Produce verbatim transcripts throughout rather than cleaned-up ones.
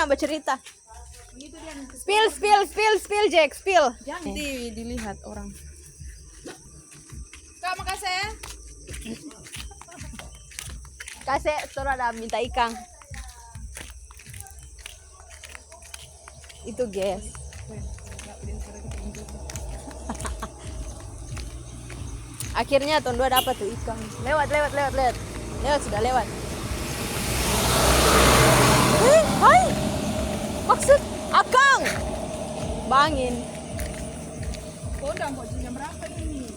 Bacerita. Spill, spill, spill, spill, Jack, spill. Jangan di-, dilihat orang. Kak, makasih ya. Kase, torang ada minta ikang. Itu, guys. Akhirnya tong dua dapat tu ikang. Lewat, lewat, lewat, lewat. Lewat, sudah lewat. Eh, hai. Maksud akang. Bangin. Kodang kok jam berapa ini?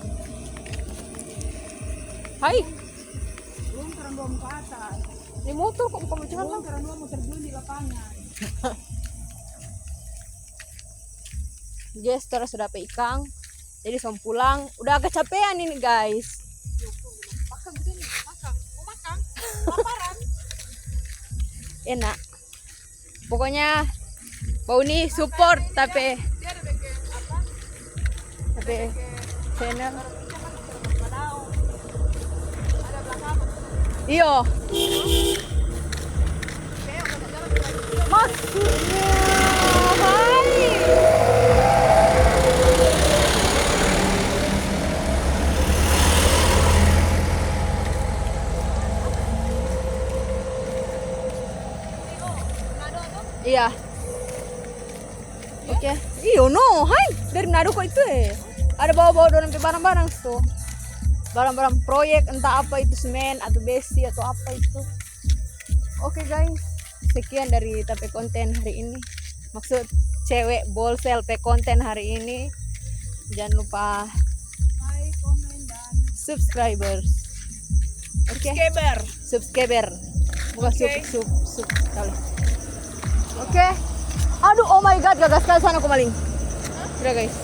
Hai. Belum, torang dua mau ke atas. Ini motor kok bukan mau jalan. Belum, torang dua mau terjun di lapangan. Guys, torang sudah dapa ikang. Jadi, so mo pulang. Udah kecapean ini, guys. Makan juga nih, makan. Mau makan? Laparan. Enak. Pokoknya, bau ni support, tapi, tapi channel. Iyo. Maksudnya, hai. Iya. Oke. Iyo, no, hai. Dari Manado kok itu, eh. Ada bawa-bawa dorang pe barang-barang tu. Barang-barang proyek, entah apa itu, semen atau besi atau apa itu. Oke, guys, sekian dari ta pe konten hari ini. Maksud cewek Bolsel pe konten hari ini. Jangan lupa subscribers. Oke. Subscriber. Subscriber. Bukan sub, sub, sub, salah. Oke. Aduh, oh my God, gagal sekali sana, aku maling. Udah, guys.